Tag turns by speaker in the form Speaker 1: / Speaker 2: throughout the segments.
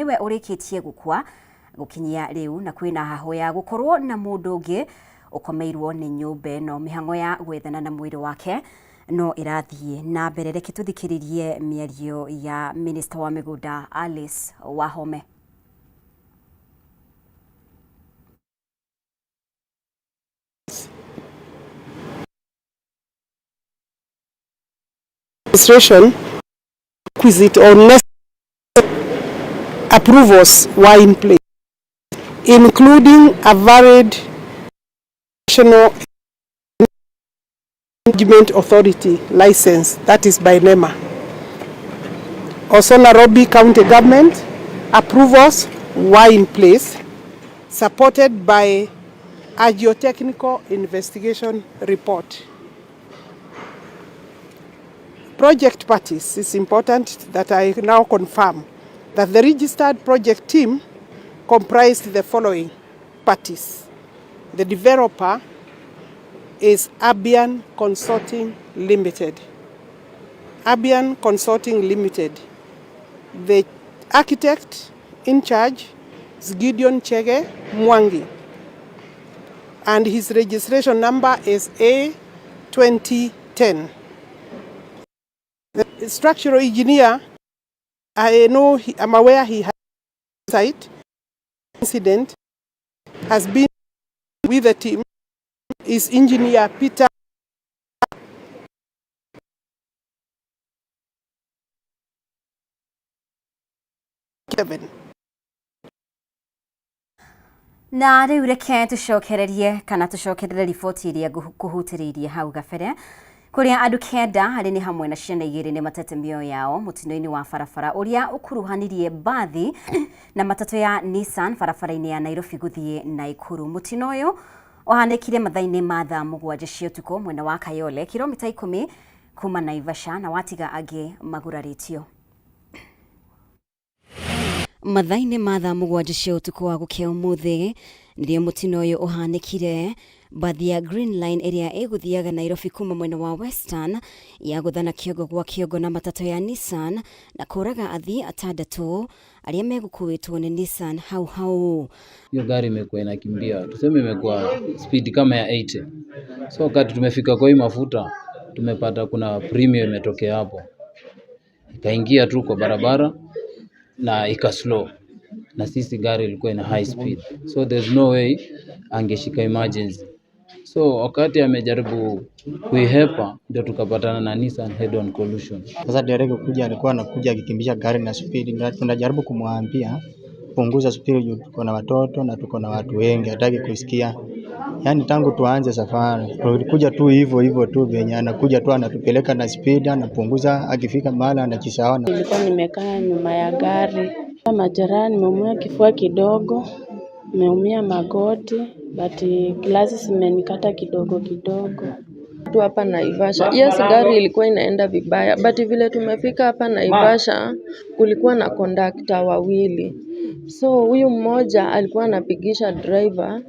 Speaker 1: Niwe ũrĩkĩtie gũkua gũkinyia rĩu na kwĩna hahũ ya gũkorwo na mũndũ ũngĩ ũkomeirwo nĩ nyũmba ĩno. Mĩhang'o ya gwethana na mwĩrĩ wake no ĩrathiĩ na mbere. Reke tũthikĩrĩrie mĩario ya Minister wa mĩgũnda Alice Wahome.
Speaker 2: Administration requisite or necessary approvals were in place, including a valid National Management Authority license, that is by NEMA. Also, Nairobi County Government approvals were in place, supported by a geotechnical investigation report. Project parties, it's important that I now confirm that the registered project team comprised the following parties. The developer is Abian Consulting Limited. Abian Consulting Limited. The architect in charge is Gideon Chege Mwangi, and his registration number is A2010. The structural engineer, I know, I'm aware he has site incident, has been with the team, is engineer Peter Kevin.
Speaker 1: Na rĩu reke tũcokererie kana tũcokerere riboti ĩrĩa ngũhutĩrĩirie hau gabere kũrĩa andũ kenda harĩ nĩ hamwe na ciana igĩrĩ nĩ matete mĩoyo yao mũtino-inĩ wa barabara ũrĩa ũkuruhanirie mbathi na matatũ ya Nissan barabara-inĩ ya Nairobi gũthiĩ Naikuru. Mũtino ũyũ ũhanĩkire mathaa-inĩ ma thaa 7 cia ũtukũ mwena wa Kayole, kilomita 10 kuma Naivasha, na watiga angĩ magurarĩtio. Mathaa-inĩ ma thaa 7 cia ũtukũ wa gũkĩa ũmũthĩ nĩrĩo mũtino ũyũ ũhanĩkire. Mbathi ya Green Line ĩrĩa ĩgũthiaga Nairobi kuma mwena wa Western yagũthana kĩongo gwa kĩongo na matatũ ya Nissan na kũraga athii atandatũ arĩa megũkuĩtwo nĩ Nissan hau hau.
Speaker 3: Hiyo gari imekuwa inakimbia, tuseme imekuwa speed kama ya 80. So wakati tumefika kwa hii mafuta, tumepata kuna premium imetokea hapo, ikaingia tu kwa barabara na ika slow, na sisi gari ilikuwa ina high speed, so there's no way angeshika emergency. So wakati amejaribu kuihepa, ndio tukapatana na Nissan head on collision.
Speaker 4: Sasa dereva kuja alikuwa anakuja akikimbisha gari na speed, na tunajaribu kumwambia punguza speed juu tuko na watoto na tuko na watu wengi, hataki kusikia. Yaani tangu tuanze safari tulikuja tu hivyo hivyo tu, venye anakuja tu anatupeleka na speed, anapunguza, akifika mahali anajisahau.
Speaker 5: Nilikuwa nimekaa nyuma ya gari, majeraha, nimeumia kifua kidogo, nimeumia magoti, but glasi zimenikata kidogo kidogo.
Speaker 6: Tu hapa Naivasha. Yes, gari ilikuwa inaenda vibaya, but vile tumefika hapa Naivasha kulikuwa na kondakta wawili. So huyu mmoja alikuwa anapigisha driver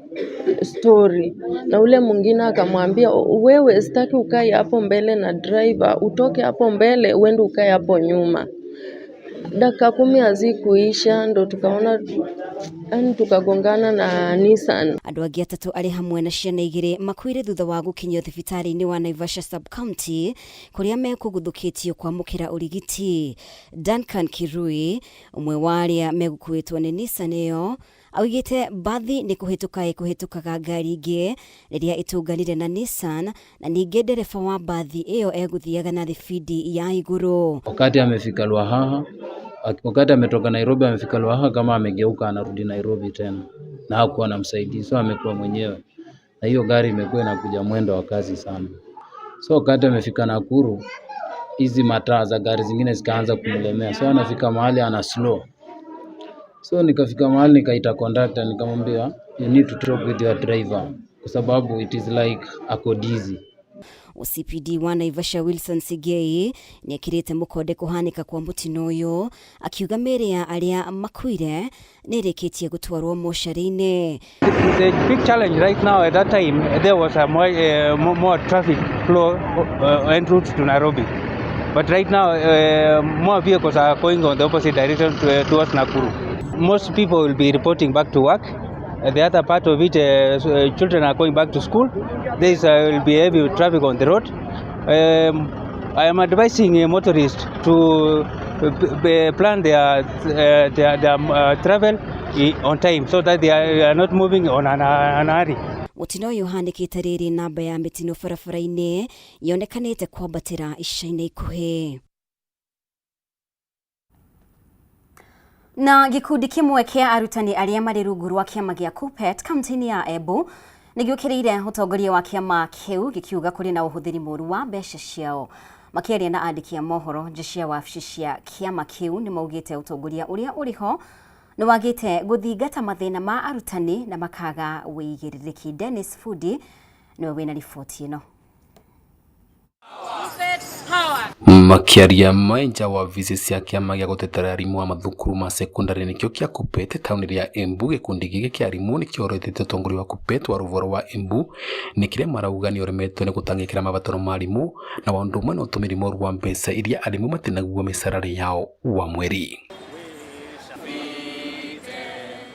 Speaker 6: story na ule mwingine akamwambia, wewe sitaki ukae hapo mbele na driver, utoke hapo mbele uende ukae hapo nyuma. Dakika 10 hazikuisha ndo tukaona, yani tukagongana na Nissan.
Speaker 1: Andũ angĩ atatũ arĩ hamwe na ciana igĩrĩ makuire thutha wa gũkinyio thibitarĩ-inĩ wa Naivasha sub-county kũrĩa mekũguthũkĩtio kwamũkĩra ũrigiti. Duncan Kirui, ũmwe wa arĩa megũkuĩtwo nĩ Nissan ĩyo, augĩte mbathi nĩ kũhĩtũka ĩkũhĩtũkaga ngari ingĩ rĩrĩa ĩtũnganire na Nissan, na ningĩ ndereba wa mbathi ĩyo egũthiaga na thibindi ya igũrũ.
Speaker 3: Wakati amefika Lwahaha, wakati ametoka Nairobi amefika Lwahaha, kama amegeuka anarudi Nairobi tena, na hakuwa na msaidizi, so amekuwa mwenyewe, na hiyo gari imekuwa inakuja mwendo wa kasi sana. So wakati amefika Nakuru, hizi mataa za gari zingine zikaanza kumlemea, so anafika mahali ana slow. So nikafika mahali nikaita conductor, nikamwambia you need to talk with your driver, kwa sababu it is like ako dizzy.
Speaker 1: OCPD wa Naivasha Wilson Sigei nĩekĩrĩte mũkonde kũhanĩka kwa mũtino ũyũ, akiuga mĩĩrĩ ya arĩa makuire nĩĩrĩkĩtie gũtwarwo mocarĩ-inĩ.
Speaker 7: The big challenge right now, at that time there was a more traffic flow en route to Nairobi, but right now more vehicles are going on the opposite direction towards Nakuru. Most people will be reporting back to work. The other part of it, children are going back to school. There will be heavy traffic on the road. I am advising motorists to plan their travel on time so that they are not moving on an hurry.
Speaker 1: Mutino uyu uhanĩkĩte rĩrĩ namba ya mĩtino barabara-inĩ yonekanĩte kwambatĩra ica-inĩ ikuhĩ. Na gĩkundi kĩmwe kĩa arutani arĩa marĩ rungu rwa kĩama gĩa KUPPET kaunti-inĩ ya Embu nĩgĩũkĩrĩire ũtongoria wa kĩama kĩu gĩkiuga kũrĩ na ũhũthĩri mũru wa mbeca ciao. Makĩaria na andĩki a mohoro nja cia wabici cia kĩama kĩu nĩmaugĩte ũtongoria ũrĩa ũrĩho nĩwagĩte gũthingata mathĩna ma arutani na makaga wĩigĩrĩrĩki. Dennis Fudi nĩwe wĩna riboti ĩno.
Speaker 8: Makiaria me nja wa wabici cia kiama gĩa gũtetera arimũ a mathukuru ma sekondari nĩkĩo kĩa KUPPET taũni ya Embu, gĩkundi gĩkĩ kĩa arimũ nĩkĩorotete ũtongoria wa KUPPET wa rũvoro rwa Embu nĩ kĩrĩa marauga nĩ ũremetwo nĩ gũtangĩkĩra mabataro ma arimũ na ũndũ ũmwe na ũtũmĩri mũru wa mbeca iria arimũ matinagio mĩcara yao wa mweri.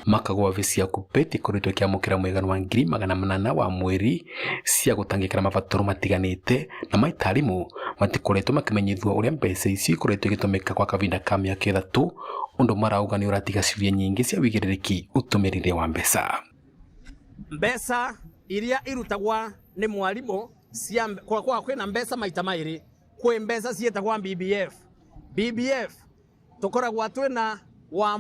Speaker 8: Makagwo wabici ya KUPPET ikoretwo ikiamukira mũigana wa 800,000 wa mweri cia gũtangĩkĩra mabataro matiganĩte na maita arimũ matikoretwo makimenyithio ũrĩa mbeca icio ikoretwo igĩtũmĩka kwa kavinda ka mĩaka 3 ũndũ marauga nĩ ũratiga ciũria nyingĩ cia wĩigĩrĩrĩki ũtũmĩrire wa mbeca.
Speaker 9: Mbeca iria irutagwa nĩ mwarimũ cia kwa kwĩna mbeca maita maĩrĩ, kwĩ mbeca ciĩtagwa BBF. BBF tũkoragwa twĩna wa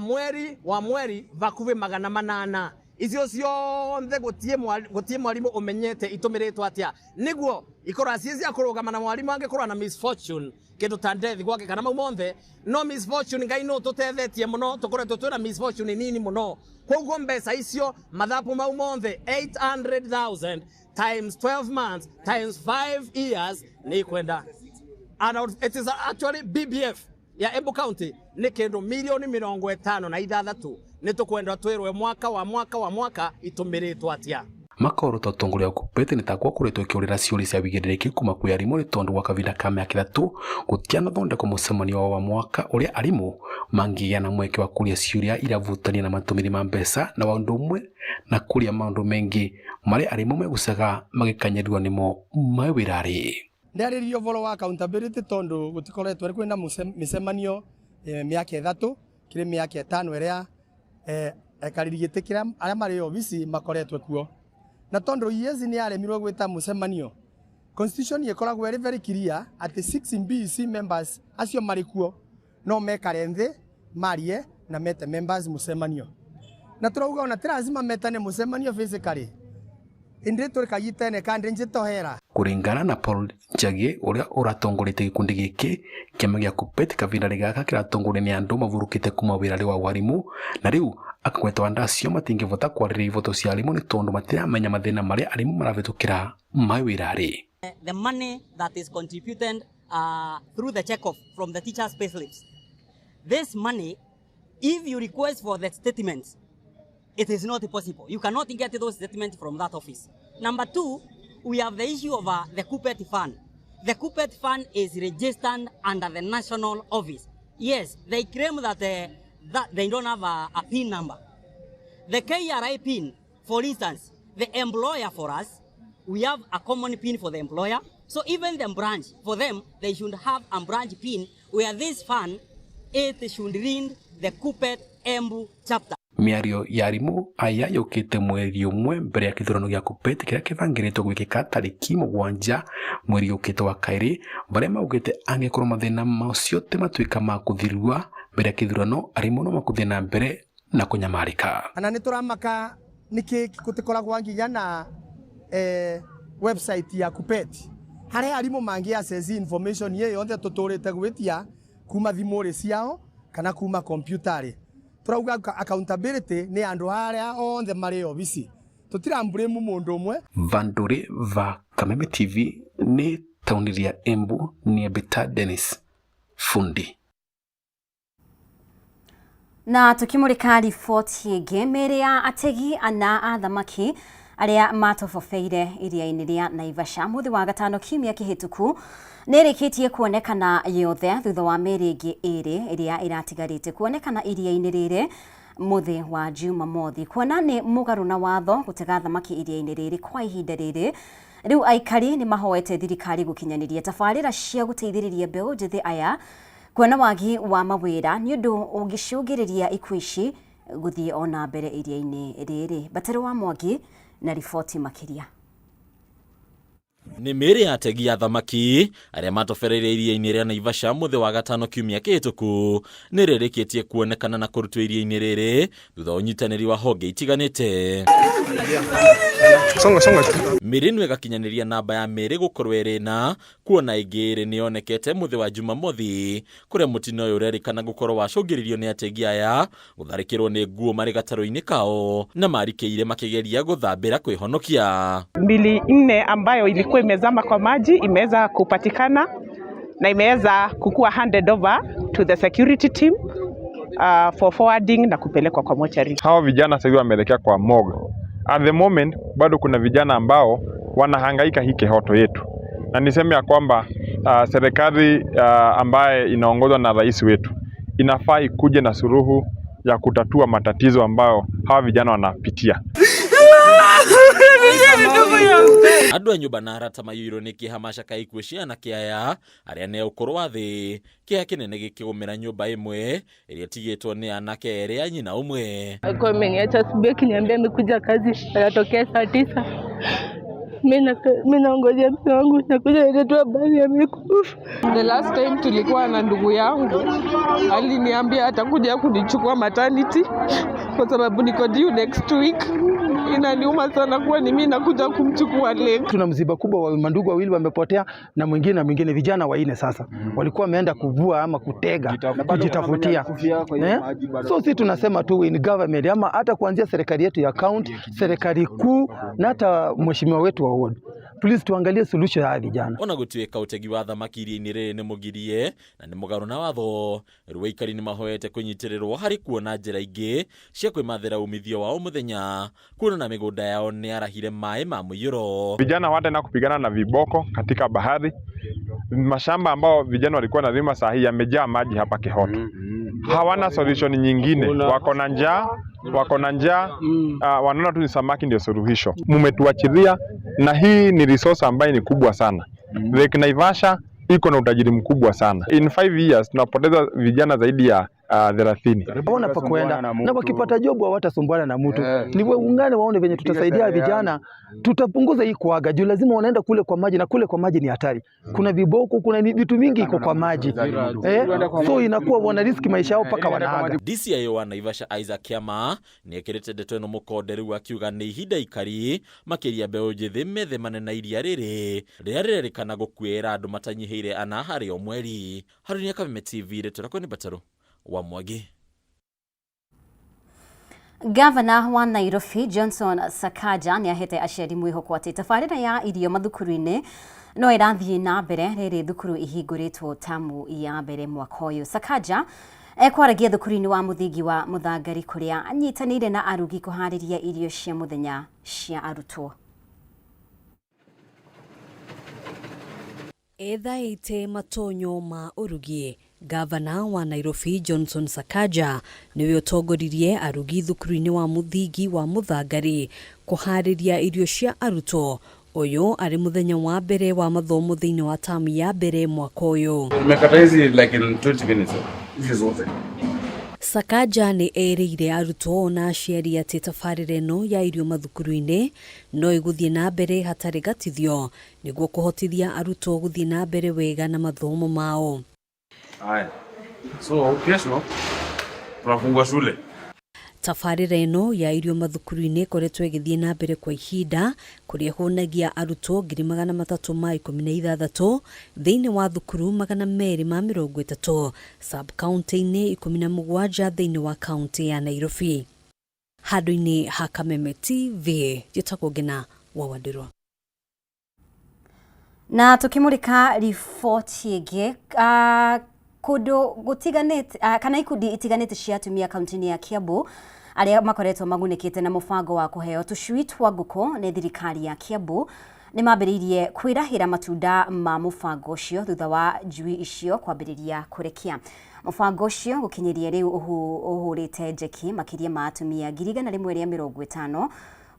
Speaker 9: mweri vakuvi 800. Icio ciothe gutie mwarimu umenyete itumiritwo atia, niguo ikorwa ci cia kurugama na mwarimu angikorwa na misfortune kindu ta death gwake kana mau monthe, no misfortune Ngai no tutethetie muno, tukoretwo twina misfortune nini muno, koguo mbeca icio mathabu mau monthe 800,000 times 12 months times 5 years ni kwenda, and it is actually BBF ya Embu County ni kindu milioni 56 ni tukwenda twirwe mwaka wa mwaka wa mwaka itumiritwo atia.
Speaker 8: Makorwo ũtongoria wa KUPPET nĩ ta gwakoretwo ĩkĩũrĩra ciũria cia wĩigĩrĩrĩki kuma kwĩ arimũ nĩ tondũ gwa kavinda ka mĩaka 3 gũtianathondekwo mũcemanio wao wa mwaka ũrĩa arimũ mangĩgĩa na mweke wa kũria ciũria iravutania na matũmĩri ma mbeca na wa ũndũ ũmwe na kũria maũndũ mengĩ marĩa arimũ megucaga magĩkanyĩrwo nĩmo me wĩra-rĩ.
Speaker 10: Ndĩarĩrĩria ũhoro wa accountability tondu gutikoretwo kwina micemanio miaka 3 kiri miaka 5 iria ekariri gĩtĩ kĩrĩa arĩa marĩ obici makoretwo kuo, na tondu EAC nĩ yaremirwo gwĩta mũcemanio, constitution ĩkoragwo ĩrĩ very clear atĩ 6 BEC members acio marĩ kuo no mekare nthĩ marie na mete members mũcemanio, na tũrauga ona ti lazima metane mũcemanio physically indi turikagitene kandi njitohera.
Speaker 8: Kuringana na Paul Njagi uria uratongorete gikundi giki kiama gia KUPPET kavinda gaka kiratongorio ni andu mavurukite kuma wira wa warimu na riu akagweta andu acio matingivota kwariria ivoto cia arimu ni tondu matiramenya mathina maria arimu maravitukira mai wira-ri.
Speaker 11: The money that is contributed through the check-off from the teachers' payslips, this money, if you request for the statements, it is not possible. You cannot get those statements from that office. Number two, we have the issue of the KUPPET fund. The KUPPET fund is registered under the national office. Yes, they claim that, that they don't have a PIN number. The KRA PIN, for instance, the employer for us, we have a common PIN for the employer. So even the branch, for them, they should have a branch PIN where this fund, it should read the KUPPET Embu chapter.
Speaker 8: Mĩario ya arimũ aya yũkĩte mweri ũmwe mbere ya kĩthurano gĩa KUPPET kĩrĩa kĩbangĩrĩtwo gwĩkĩka tarĩki 7 mweri ũkĩte wa kaĩrĩ, barĩa maugĩte angĩkorwo mathĩna macio ti matuĩka ma kũthirua mbere ya kĩthurano arimũ no makũthiĩ na mbere na kũnyamarĩka.
Speaker 10: Ana nĩ tũramaka nĩkĩ gũtikoragwo nginya na website ya KUPPET harĩa arimũ mangĩ access information ĩyo yothe tũtũrĩte gwĩtia kuma thimũ-rĩ ciao kana kuma kompyuta-rĩ. Turauga accountability ni andu aria othe mari obici, tutira blame mundu umwe.
Speaker 8: Vanduri va Kameme TV ni tauni ya Embu ni Ebita Dennis Fundi.
Speaker 1: Na tukimurika riboti ĩngĩ, mĩĩrĩ ya ategi ana a thamaki arĩa matobobeire iria-inĩ rĩa Naivasha mũthĩ wa gatano kiumia kĩhĩtũku nĩ ĩrĩkĩtie kuonekana yothe thutha wa mĩĩrĩ ĩngĩ ĩrĩ ĩrĩa ĩratigarĩte kuonekana iria-inĩ rĩrĩ Muthĩ wa Jumamothi kuona nĩ mũgarũ na watho gũtega thamaki iria-inĩ rĩrĩ kwa ihinda rĩrĩ. Rĩu aikari nĩ mahoete thirikari gũkinyanĩria tabarĩra cia gũteithĩrĩria mbeũ njĩthĩ aya kuona wagi wa mawĩra nĩ ũndũ ũngĩcũngĩrĩria ikuũ ici gũthiĩ o na mbere iria-inĩ rĩrĩ. Mbaterũ wa Mwangi na riboti makĩria.
Speaker 12: Nĩ mĩĩrĩ ya ategi a thamaki arĩa matobereire iria-inĩ rĩa Naivasha mũthĩ wa gatano kiumia kĩhĩtũku nĩ rĩrĩkĩtie kuonekana na kũrutwo iria-inĩ rĩrĩ thutha wa ũnyitanĩri wa honge itiganĩte.
Speaker 13: Songa, songa.
Speaker 12: Mĩĩrĩ ĩno ĩgakinyanĩria namba ya mĩĩrĩ gũkorwo ĩrĩ ĩna kuona ĩngĩ ĩrĩ nĩ yonekete mũthĩ wa Jumamothi kũrĩa mũtino ũyũ ũrerĩkana gũkorwo wacũngĩrĩirio nĩ ategi aya gũtharĩkĩrwo nĩ nguo marĩ gatarũ-inĩ kao na marikĩire makĩgeria gũthambĩra kwĩhonokia.
Speaker 2: Mili nne ambayo ilikuwa imezama kwa maji imeweza kupatikana na imeweza kukuwa handed over to the security team for forwarding na kupelekwa kwa mochari.
Speaker 13: Hawa vijana sasa hivi wameelekea kwa morgue. At the moment bado kuna vijana ambao wanahangaika hii Kihoto yetu, na niseme ya kwamba serikali ambaye inaongozwa na rais wetu inafaa ikuje na suluhu ya kutatua matatizo ambayo hawa vijana wanapitia.
Speaker 12: Andũ a nyũmba na arata maiyũirwo nĩ kĩeha macakae ikuũ cia anake aya arĩa nĩ a ũkũrũ wa thĩ, kĩeha kĩnene gĩkĩgũmĩra nyũmba ĩmwe ĩrĩa ĩtigĩtwo nĩ anake erĩ a nyina ũmwe.
Speaker 5: Alikuwa ameniacha asubuhi akiniambia amekuja kazi anatokea saa 9. Mimi naongojea mume wangu nakuja niletewe habari amekufa.
Speaker 2: The last time tulikuwa na ndugu yangu aliniambia atakuja kunichukua maternity kwa sababu niko due next week. Inaniuma sana kuwa ni mimi nakuja kumchukua leo.
Speaker 14: Tuna msiba kubwa wa mandugu wawili wamepotea na mwingine na mwingine, vijana wanne sasa walikuwa wameenda kuvua ama kutega kujitafutia. So sisi tunasema tu in government ama hata kuanzia serikali yetu ya county, serikali kuu na hata mheshimiwa wetu wa ward, please tuangalie solution ya vijana.
Speaker 12: Ona gũtuĩka ũtegi wa thamaki iria-inĩ rĩrĩ nĩ mũgirie na nĩ mũgarũ na watho, rĩu aikari nĩ mahoete kũnyitĩrĩrwo harĩ kuona njĩra ingĩ cia kwĩmathĩra umithio wao mũthenya kuona na mĩgũnda yao nĩ yarahire maĩ ma mũiyũro.
Speaker 13: Vijana hawataenda kupigana na viboko katika bahari. Mashamba ambao vijana walikuwa wanalima saa hii yamejaa maji hapa Kihoto. Hawana solution nyingine, wako na njaa, wako na njaa, wanaona tu ni samaki ndio suluhisho. Mmetuachilia na hii ni resource ambayo ni kubwa sana. Lake Naivasha iko na utajiri mkubwa sana. In 5 years tunapoteza vijana zaidi ya 30.
Speaker 14: Hawana pa kuenda na wakipata job hawatasumbuana na mtu. Ni waungane waone venye tutasaidia vijana, tutapunguza hii kuaga juu lazima wanaenda kule kwa maji na kule kwa maji ni hatari. Kuna viboko, kuna vitu mingi iko kwa maji. So inakuwa wana risk maisha yao mpaka wanaaga.
Speaker 12: DCIO wa Naivasha Isaac Kiama nĩ ekĩrĩte ndeto ĩno mũkonde rĩu akiuga nĩ ihinda ikari makĩria mbeũ njĩthĩ methemane na iria rĩrĩ rĩrĩa rĩrerĩkana gũkuĩra andũ matanyihĩire ana harĩ o mweri. Harũni ya Kameme TV rĩtwa rĩakwa nĩ Mbatarũ wa Mwangi.
Speaker 1: Gavana wa Nairobi Johnson Sakaja nĩ ahete aciari mwĩhoko atĩ tabarĩra ya irio mathukuru-inĩ no ĩrathiĩ na mbere rĩrĩ thukuru ihingũrĩtwo tamu ya mbere mwaka ũyũ. Sakaja ekwaragia thukuru-inĩ wa mũthingi wa Mũthangari kũrĩa anyitanĩire na arugi kũharĩria irio cia mũthenya cia arutwo.
Speaker 15: Ethaite matonyo ma ũrugi. Gavana wa Nairobi Johnson Sakaja niwe ũtongoririe arugi thukuru-inĩ wa mũthingi wa Mũthangari kũharĩria irio cia arutwo. Ũyũ arĩ mũthenya wa mbere wa mathomo thĩinĩ wa tamu ya mbere mwaka ũyũ.
Speaker 16: Tumekata hizi like in 20 minutes. Hizi zote.
Speaker 15: Sakaja nĩ erĩire arutwo na aciari atĩ tabarĩra ĩno ya irio mathukuru-inĩ no ĩgũthiĩ na mbere hatarĩ gatithio nĩguo kũhotithia arutwo gũthiĩ na mbere wega na mathomo mao.
Speaker 16: Haya. So kesho tunafungua shule.
Speaker 15: Tabarĩra ĩno ya irio mathukuru-inĩ ĩkoretwo ĩgĩthiĩ na mbere kwa ihinda kũrĩa ĩhũnagia arutwo 316,000 thĩinĩ wa thukuru 230 sub county-inĩ 17 thĩinĩ wa kaunti ya Nairobi. Handũ-inĩ ha Kameme TV njĩtagwo Ngina wa Wandirwa.
Speaker 1: Na tukimurika riboti ĩngĩ, kũndũ gũtiganĩte kana ikundi itiganĩte cia atumia kaunti-inĩ ya Kiambu arĩa makoretwo magunĩkĩte na mũbango wa kũheo tũcui twa ngũkũ nĩ thirikari ya Kiambu nĩ mambĩrĩirie kwĩrahĩra matunda ma mũbango ũcio thutha wa njui icio kwambĩrĩria kũrekia. Mũbango ũcio gũkinyĩria rĩu ũhũrĩte njeki makĩria ma atumia 150,000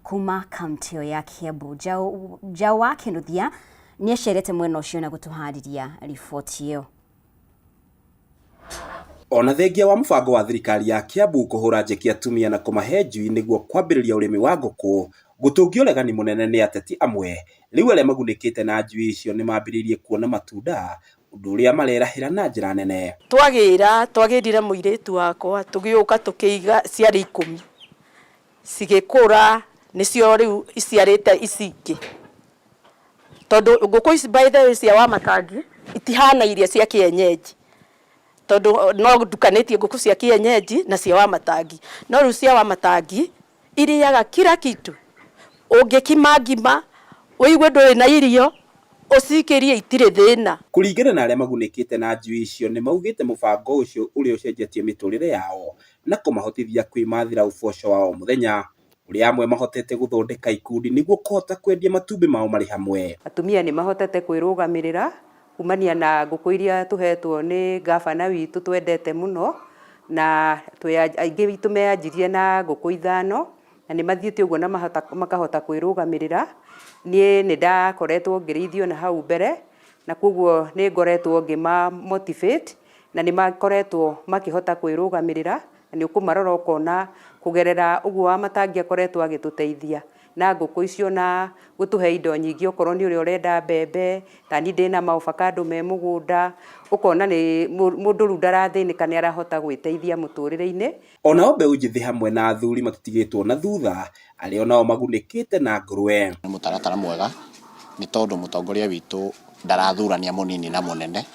Speaker 1: kuma kaunti ĩyo ya Kiambu. Njaũ wa Kĩnuthia nĩacerete mwena ũcio na gũtũharĩria riboti ĩyo.
Speaker 17: Ona thengia wa mũbango wa thirikari ya Kiambu kũhũra njeki atumia na kũmahe njui nĩguo kwambĩrĩria ũrĩmi wa ngũkũ, gũtũngio ũregani mũnene nĩ ateti amwe, rĩu arĩa magunĩkĩte na njui icio nĩmambĩrĩirie kuona matunda, ũndũ ũrĩa marerahĩra na njĩra nene.
Speaker 18: Twagĩra twagĩrire mũirĩtu wakwa tũgĩũka tũkĩiga ciarĩ 10 cigĩkũra nĩcio rĩu iciarĩte ici ingĩ, tondũ ngũkũ ici by the way cia Wamatangi itihana iria cia kienyeji, tondũ no ndukanĩtie ngũkũ cia kienyeji na cia Wamatangi, no rĩu cia Wamatangi irĩaga kila kitu. Ũngĩkima ngima ũigue ndũrĩ na irio ũcikĩrie itirĩ thĩna.
Speaker 17: Kũringana na arĩa magunĩkĩte na njui icio nĩmaugĩte mũbango ũcio ũrĩa ũcenjetie mĩtũrĩre yao na kũmahotithia kwĩmathĩra ũboco wa o mũthenya, ũrĩa amwe mahotete gũthondeka ikundi nĩguo kũhota kwendia matumbĩ mao marĩ hamwe.
Speaker 19: Atumia nĩ mahotete kwĩrũgamĩrĩra kumania na ngũkũ iria tũhetwo nĩ gavana witũ twendete mũno, na aingĩ witũ meyanjirie na ngũkũ 5 na nĩ mathiĩte ũguo na makahota kwĩrũgamĩrĩra. Niĩ nĩ ndakoretwo ngĩrĩithio na hau mbere, na koguo nĩ ngoretwo ngĩma motivate na nĩ makoretwo makĩhota kwĩrũgamĩrĩra, na nĩ ũkũmarora ũkona kũgerera ũguo Wamatangi akoretwo agĩtũteithia na ngũkũ icio na gũtũhe indo nyingĩ, okorwo nĩ ũrĩa ũrenda mbembe, ta niĩ ndĩna maovacado me mũgũnda, ũkona nĩ mũndũ rĩu ndarathĩnĩka, nĩ arahota gwĩteithia mũtũrĩre-inĩ.
Speaker 17: Onao mbeũ njĩthĩ hamwe na athuri matitigĩtwo na thutha, arĩa onao magunĩkĩte na ngũrwe.
Speaker 20: Nĩ mũtaratara mwega nĩ tondũ mũtongoria witũ ndarathurania mũnini na mũnene,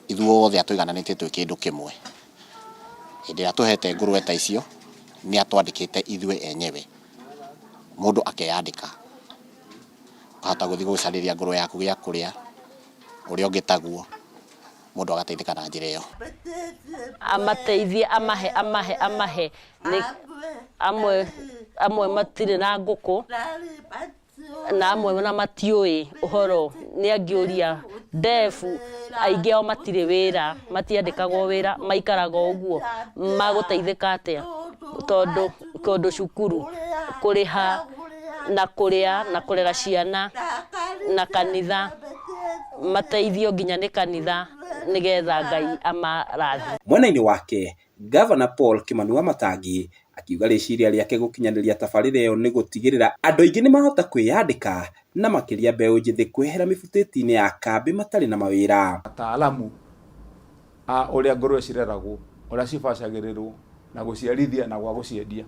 Speaker 20: ithuothe atũigananĩtie twĩ kĩndũ kĩmwe. Hĩndĩ ĩrĩa atũhete ngũrwe ta icio nĩ atwandĩkĩte ithuĩ enyewe, mũndũ akeyandĩka ũkahota gũthiĩ gũcarĩria ngũrwe yaku gĩa kũrĩa, ũrĩa ũngĩ taguo, mũndũ agateithĩka na njĩra ĩyo.
Speaker 21: Amateithie, amahe amahe amahe nĩ amwe amwe matirĩ na ngũkũ na amwe na matiũĩ ũhoro, nĩ angĩũria ndefu, aingĩ ao matirĩ wĩra, matiandĩkagwo wĩra, maikaraga o ũguo, magũteithĩka atĩa? Tondũ kũndũ cukuru kũrĩha na kũrĩa na kũrera ciana na kanitha, mateithio nginya nĩ kanitha nĩgetha Ngai amarathime.
Speaker 17: Mwena-inĩ wake, Gavana Paul Kimani Wamatangi akiuga rĩciria rĩake gũkinyanĩria tabarĩra ĩyo nĩ gũtigĩrĩra andũ aingĩ nĩmahota kwĩyandĩka na makĩria mbeũ njĩthĩ kwehera mĩbutĩti-inĩ ya kambĩ matarĩ na mawĩra.
Speaker 22: Ataalamu a ũrĩa ngũrwe cireragwo, ũrĩa cibacagĩrĩrwo na gũciarithia na gwa gũciendia.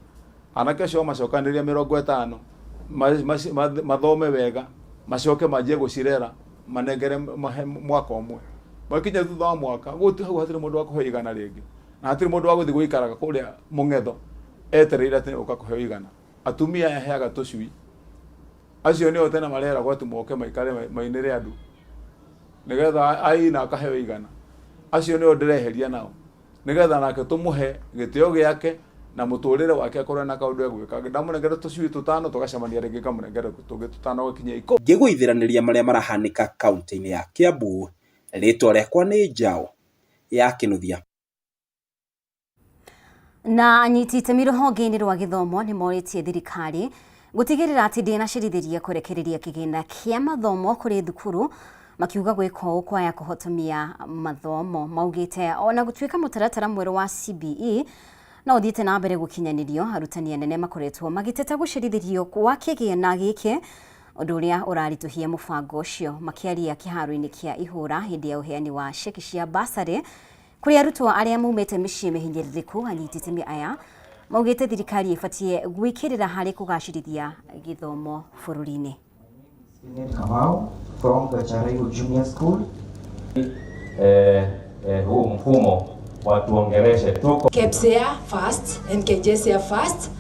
Speaker 22: Anake acio macokanĩrĩria 50 mathome wega, macoke manjie gũcirera, manengere mahe mwaka ũmwe. Makinya thutha wa mwaka, hau hatirĩ mũndũ wa kũheo 100 rĩngĩ. Na hatirĩ mũndũ wa gũthiĩ gũikaraga kũrĩa mũng'etho etereire atĩ ũka kũheo 100. Atumia aya heaga tũcui. Acio nĩo tene mareragwo atĩ moke maikare mainĩre andũ nĩgetha aina akaheo 100. Acio nĩo ndĩreheria nao nĩgetha nake tũmũhe gĩtĩo gĩake na mũtũrĩre wake akorwo na kaũndũ egwĩka. Ndamũnengera tũcui 5 tũgacemania rĩngĩ ngamũnengera tũngĩ 5 gũkinyia 10.
Speaker 17: Ngĩgũithĩranĩria marĩa marahanĩka kaunti-inĩ ya Kiambu, rĩtwa rĩakwa nĩ Njaũ ya Kĩnuthia.
Speaker 1: Na anyiti itemi rũhonge-inĩ rwa gĩthomo nĩ morĩtie thirikari gũtigĩrĩra atĩ ndĩnacirithĩria kũrekereria kĩgĩna kĩa mathomo kũrĩ thukuru, makiuga gwĩka ũũ kwaya kũhotomia mathomo. Maugĩte ona gũtuĩka mũtaratara mwerũ wa CBE no ũthiĩte na mbere gũkinyanĩrio, arutani anene makoretwo magĩteta gũcerithĩrio kwa kĩgĩna gĩkĩ, ũndũ ũrĩa ũraritũhia mũbango ũcio. Makĩaria kĩharo-inĩ kĩa ihũra hĩndĩ ya ũheani wa ceki cia basarĩ kũrĩ arutwo arĩa maumĩte mĩciĩ mĩhinyĩrĩrĩku, anyiti itemi aya maugĩte thirikari ĩbatiĩ gwĩkĩrĩra harĩ kũgacĩrithia gĩthomo bũrũri-inĩ.
Speaker 23: Kamau from Gacharaigu Junior School.
Speaker 24: Huu mfumo watuongeleshe tuko
Speaker 25: KPSEA first and KJSEA first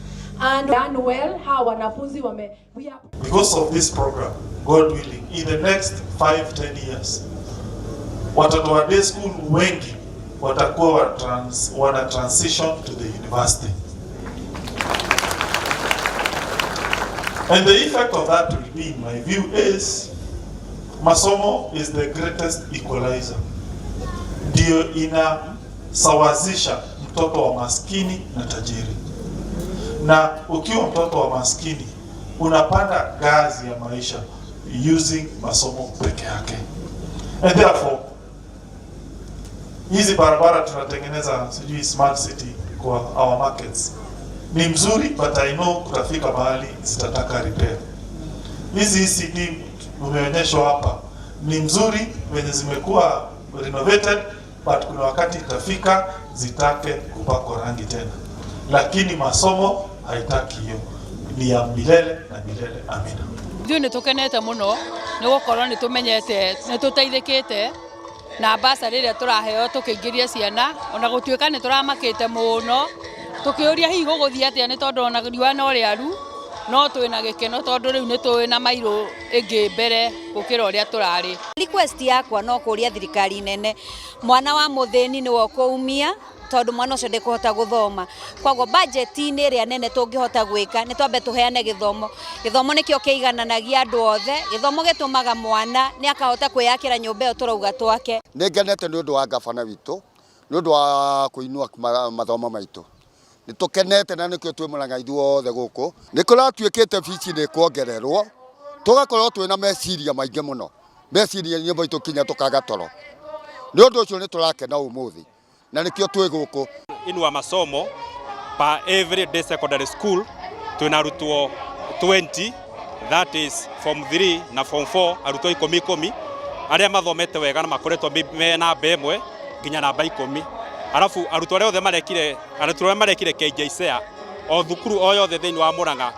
Speaker 25: and done well. Hawa wanafunzi wame we are
Speaker 26: because of this program, God willing, in the next 5-10 years watoto wa day school wengi watakuwa wana transition to the university. And the effect of that will be, in my view, is masomo is the greatest equalizer. Ndio ina sawazisha mtoto wa maskini na tajiri. Na ukiwa mtoto wa maskini unapanda ngazi ya maisha using masomo peke yake. And therefore hizi barabara tunatengeneza, sijui smart city kwa our markets ni mzuri, but I know kutafika mahali zitataka repair. Hizi ECD umeonyeshwa hapa ni mzuri venye zimekuwa renovated, but kuna wakati itafika zitake kupakwa rangi tena, lakini masomo haitaki hiyo, ni ya milele na milele. Amina.
Speaker 3: Ithuĩ nĩ tũkenete mũno nĩ gũkorwo nĩ tũmenyete nĩ tũteithĩkĩte na basarĩ ĩrĩa tũraheo tũkĩingĩria ciana, ona gũtuĩka nĩ tũramakĩte mũno tũkĩũria hihi gũgũthiĩ atĩa, nĩ tondũ ona riũa no rĩaru, no twĩna gĩkeno tondũ rĩu nĩ tũĩ na mairũ ĩngĩ mbere gũkĩra ũrĩa tũrarĩ.
Speaker 4: Request yakwa no kũria thirikari nene, mwana wa mũthĩni nĩwe ũkũumia tondu mwana ũcio ndekũhota gũthoma. Koguo budget-inĩ ĩrĩa nene tũngĩhota gwĩka nĩ twambe tũheane gĩthomo. Gĩthomo nĩkĩo kĩigananagia andũ othe. Gĩthomo gĩtũmaga mwana nĩ akahota kwĩyakĩra nyũmba ĩyo tũrauga twake.
Speaker 6: Nĩ ngenete nĩ ũndũ wa gabana witũ, nĩ ũndũ wa kũinua mathomo maitũ. Nĩ tũkenete na nĩkĩo twĩ Mũrang'a ithuothe gũkũ. Nĩ kũratuĩkĩte bici nĩ kuongererwo, tũgakorwo twĩna meciria maingĩ mũno. Meciria-inĩ maitũ kinya tũkaga toro. Nĩ ũndũ ũcio nĩ tũrakena ũmũthĩ na nĩkĩo twĩ gũkũ.
Speaker 7: Inua masomo pa every day secondary school twĩna arutwo 20, that is form 3 na form 4, arutwo ikũmi ikũmi arĩa mathomete wega na makoretwo me namba 1 nginya namba 10. Arabu arutwo arĩa othe marekire, arutwo arĩa marekire KJSEA o thukuru o yothe thĩinĩ wa Murang'a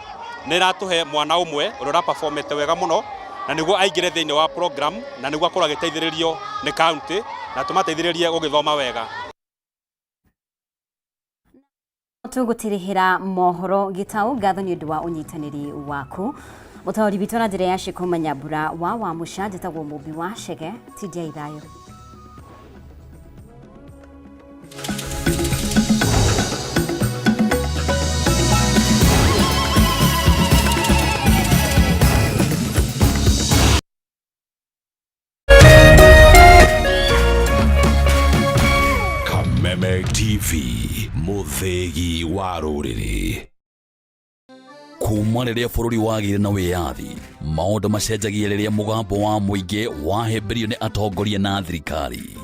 Speaker 7: nĩ ĩratũhe mwana ũmwe ũrĩa ũraperformete wega mũno na nĩguo aingĩre thĩinĩ wa program na nĩguo akorwo agĩteithĩrĩrio nĩ county na tũmateithĩrĩrie gũgĩthoma wega.
Speaker 1: Tũgũtirihĩra mohoro gĩtaũ. Ngatho nĩ ũndũ wa ũnyitanĩri waku. Mũtaũri witũ na njĩra ya Shiko Manyambura wa Mũca, njĩtagwo Mũmbi wa Chege. Tindia ithayũ.
Speaker 9: Kameme TV, mũthĩgi wa rũrĩrĩ.
Speaker 11: Kuma rĩrĩa bũrũri wagĩire na wĩyathi, maũndũ macenjagia rĩrĩa mũgambo wa mũingĩ wahĩmbĩrio nĩ atongoria na thirikari.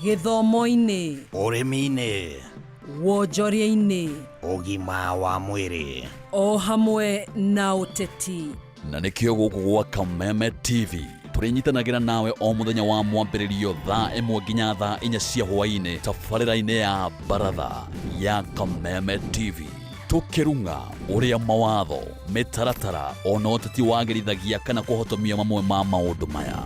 Speaker 15: Gĩthomo-inĩ,
Speaker 27: ũrĩmi-inĩ,
Speaker 15: wonjoria-inĩ,
Speaker 27: ũgima wa mwĩrĩ,
Speaker 15: o hamwe na ũteti.
Speaker 11: Na nĩkĩo gũkũ gwa Kameme TV tũrĩnyitanagĩra nawe o mũthenya wa mwambĩrĩrio thaa 1 nginya thaa 4 cia hwaĩ-inĩ tabarĩra-inĩ ya baratha ya Kameme TV, tũkĩrung'a ũrĩa mawatho, mĩtaratara ona ũteti wagĩrithagia kana kũhotomia mamwe ma maũndũ maya.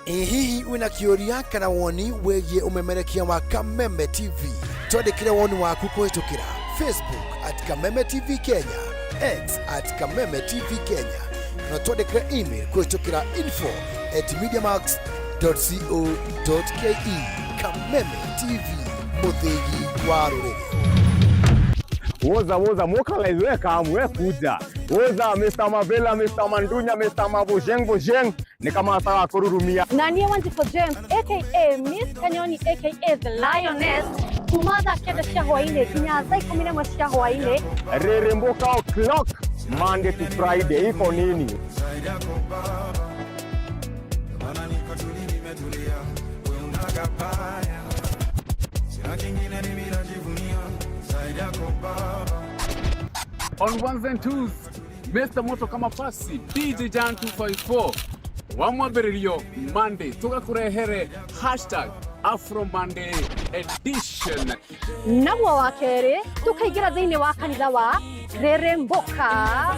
Speaker 28: Ĩ hihi wĩna kĩũria kana woni wĩgiĩ ũmemerekia wa Kameme TV? Twandĩkĩre woni waku kũhĩtũkĩra Facebook at Kameme TV Kenya, X at Kameme TV Kenya, na twandĩkĩre email kũhĩtũkĩra info@mediamax.co.ke. Kameme TV, mũthĩgi wa rũrĩrĩ.
Speaker 29: Woza woza mokalize we kamu we kuja. Woza Mr. Mavela, Mr. Mandunya, Mr. Mabojeng Bojeng ni kama nataka kururumia.
Speaker 30: Na niĩ Wanjikũ James aka Miss Kanyoni aka The Lioness, kuma thaa 9 cia hwaĩ-inĩ nginya thaa 11 cia hwaĩ-inĩ.
Speaker 29: Reremboka o'clock Monday to Friday iko nini?
Speaker 16: On ones and twos, Mr. Moto kama pasi, DJ Jan 254, wa mwambĩrĩrio Monday tũgakũrehere hashtag Afro Monday edition.
Speaker 30: Naguo wa kerĩ tũkaingĩra thĩinĩ wa kanitha wa Reremboka.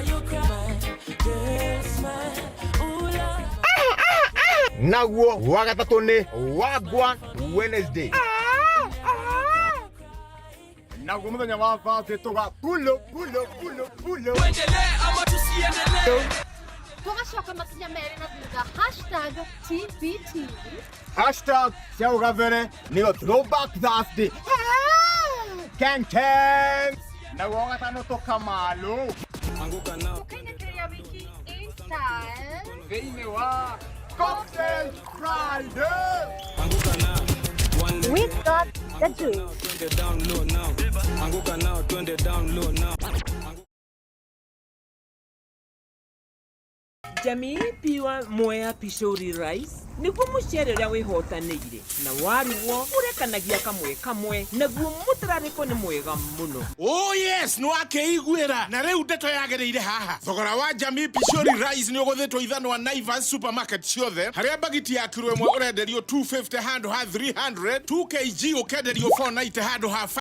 Speaker 29: Naguo wa gatatũ nĩ Wagwan Wednesday. Naguo mũthenya wa Thursday tũga pulo pulo pulo pulo.
Speaker 30: Tũgacoka makinya merĩ na thutha hashtag TBT.
Speaker 29: Hashtag cia ũgabere nĩyo Throwback Thursday. Ken Ken. Naguo wa gatano tũkamalo.
Speaker 30: Tũkainĩkĩria wiki in style
Speaker 16: thĩinĩ wa
Speaker 2: Cocktail Friday.
Speaker 30: We got the juice.
Speaker 5: Anguka nao twende down low now.
Speaker 8: Jamii Pure Mwea Pishori Rice niguo mucere ũrĩa wĩhotanĩire na warugwo ũrekanagia kamwe kamwe naguo mũtararĩko nĩ mwega mũno.
Speaker 2: Oh yes, nĩ wakeiguĩra na rĩu ndeto yagĩrĩire haha. Thogora wa Jamii Pishori Rice nĩ ũgũthĩtwo ithanwa Naivas supermarket ciothe harĩa bagiti ya kiro ĩmwe ũrenderio 250 handũ ha 300, 2 kg ũkenderio 490 handũ ha.